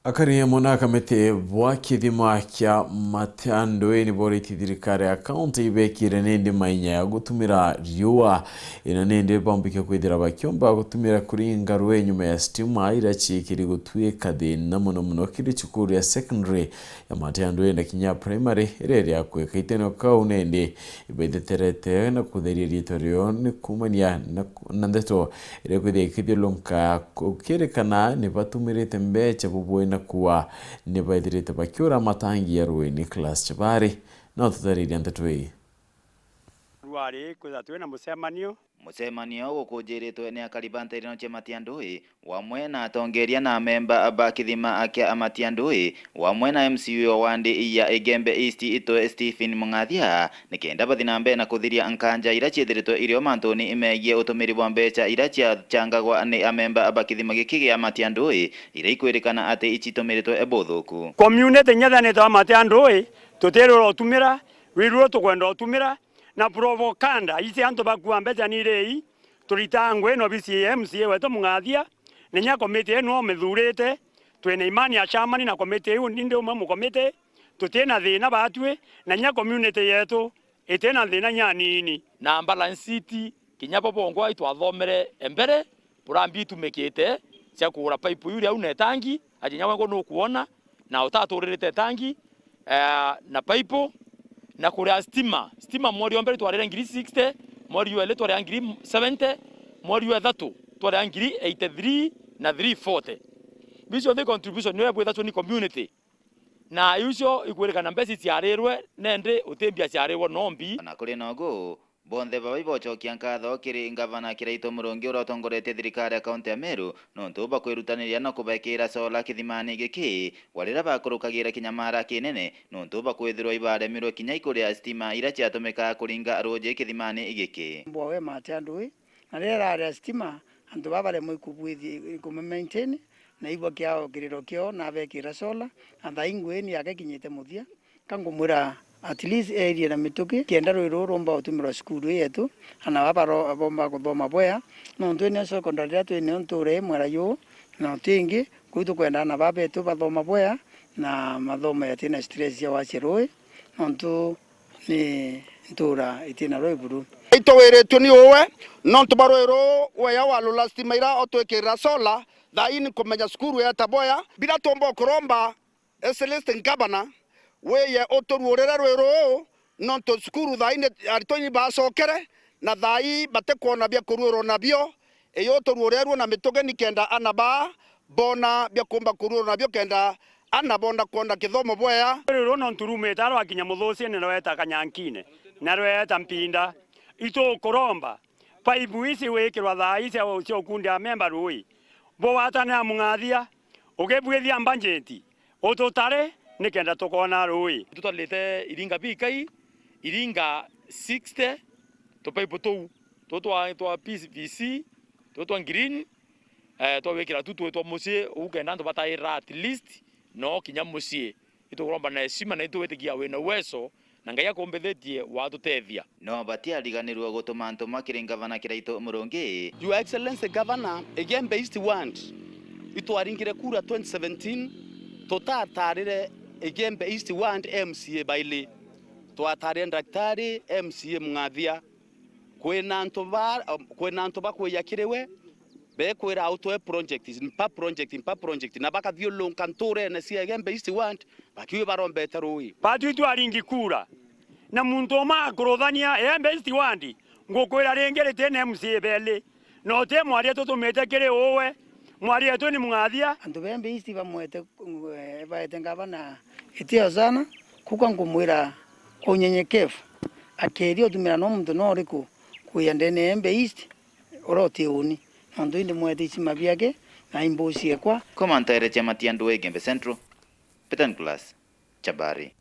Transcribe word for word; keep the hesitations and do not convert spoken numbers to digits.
Akari amwe na akamiti bwa kithima kia Matiandui ni boriti thirikari ya kaunti ibekire nindi mainya ya gutumira riua, ina nindi bambikia kwithira bakiomba gutumira kuringa rui nyuma ya stima ira ciikiri gutuika thina mono mono kiri cukuru ya secondary ya Matiandui na kinya primary iria iri akwika. Itene kau nindi ibaiteterete na kutheria riitwa riao ni kuumania na, na ndeto iria kwithia ikithiurunka gukirikana ni batumirite mbecha bubui na kuua ni baithirite bakiura matangi ya rui. Nicholas Chabari no tutariria ndeto ii. Rwari kwithirwa twina mucemanio. Mucemanio gukujiritwe ni akari ba ntereno cia Matiandui, wamwe na atongeria na amemba ba kithima kia Matiandui, wamwe na M C A wa wandi ya Igembe East itwe Stephen Mung'athia, nikenda bathi na mbere na kuthiria nkanja ira ciithiritwe irio mantuni megie utumiri bwa mbecha ira ciachangagwa ni amemba ba kithima giki gia Matiandui, ira ikwirikana ati icitumiritwe buthuku. Community ngethanite wa Matiandui, tutirura utumira, rwiru tukwenda utumira, na propaganda ici antu bakua mbecha ni iri ii, turitaa ngui na obisi ya M C A wetu Mung'athia, na nya komiti ii nwe umithurite, twina imani ya chairman na komiti iu, ni ndi umwe mukomiti, tutina thina batwi, na nya community yetu itina thina nya nini. Na balance sheet, kinya bo bongwa itwathomere mbere, burambi itumikite cia kugura pipe iu ria au na itangi, ajinya wengwa nukwona, na utaturirite itangi, eh, na paipu, na kuria stima. Stima mweri wa mbere twarire ngiri sixty, mweri wa eli twarire ngiri seventy, mweri wa ithatu twarire ngiri eighty-three na three forty. Bicio nthi contribution niyo ebwithacwa ni community. Na icio ikwirikana mbeca iciarirwe, nendi utimbia ciarirwe nombi. Na kuri nogu, bonthe baba ibocokia nkatho kiri Ngavana Kiraitu Murungi uria utongoretie thirikari ya kaunti ya Meru nontu bwa kwirutaniria na kubekira sola kithimani giki, gwa riria bakurukagira kinyamara kinene nontu bwa kwithirwa ibaremirwe kinya ikuria stima iria ciatumikaga kuringa ruuji kithimani giki. Mbwa we Matiandui, na riria iraria stima, antu baba baremwe ikubwithi-, ikume maintain, na ibwa kiao kiriro kiao, na abekira sola, na thaa ii ngui ni yake kinyite muthia. Ka ngumwira, at least erie na mituki, kenda rui ruu rumba gutumirwa cukuru ii yetu, ana baba baro-, bomba kuthoma bwea, nontu ii niyo secondary iria twinio ntuura ii mwera juu, na utingi, kuu tukwenda ana baba betu bathoma bwea, na mathoma yatina stress cia wacia rui, nontu ni ntuura itina rui buru. Itwiritue ni uwe, nontu bwa rui ruu wea walula stima ira utwikirira sola, thaa ii ni kumenya cukuru yeta bwea, bira tumba kuromba Excellency Ngavana, wiye uturuurire rui ruu, nontu cukuru thaa ii ni aritwa ni bacokere, na thaa ii batikwona bia kuruurwa nabio. Iyo uturuurire ruo na mituge nikenda ana baa boona bia kuumba kuruurwa nabio kenda ana boona kwona kithomo bwea. Rui ruu nontu ruumite aria rwakinya Muthuciine na rweeta Kanyankine, na rweeta Mpinda, itukuromba paipu ici gwikirwa thaa ii cia, cia ukundia memba rui, bugwatanira Mung'athia, ugibwithia mbanjeti, ututare nikenda tukoona rui. Tutwarite Iringa bikai, Iringa sixty, tupaipu tuu, tuu twa, twa P V C, tuu twa green, eh, twawikira tu twi twa mucii, uu kenda antu batairira at least no kinya mucii. Itukuromba na heshima na itwitikia wina uwezo, na Ngai akumbithitie watutethia. No batiariganirue gutuma ntuma kiri Ngavana Kiraitu Murungi. Your Excellency Governor, Igembe East Ward, itwaringire kura twenty seventeen, tutatarire Igembe East Ward M C A baili. Twatarire Daktari M C A Mung'athia. Kwina antu ba, kwina antu bakwija kiri we, bekwira utwe project, mpa project, mpa project, na bakathiurunka ntuurene cia Igembe East Ward, bakiuga barombete rui. Batwi twaringi kura, na muntu umwe akuruthania Igembe East Ward, ngukwira ringi ritina M C A beli, na uti mwaria tutumite kiri uwe, mwaria wetu ni Mung'athia. Antu ba Igembe East bamwete, eh, baete ngavana itio sana, kuka ngumwira kwa unyenyekevu, akiria utumira no muntu no uriku kwija ndene ya Igembe East, uria uti uni, nontu indi mwete icima biake na imbuci ekwa. Kuma ntere cia Matiandu Igembe Central, Peter Nicholas Chabari.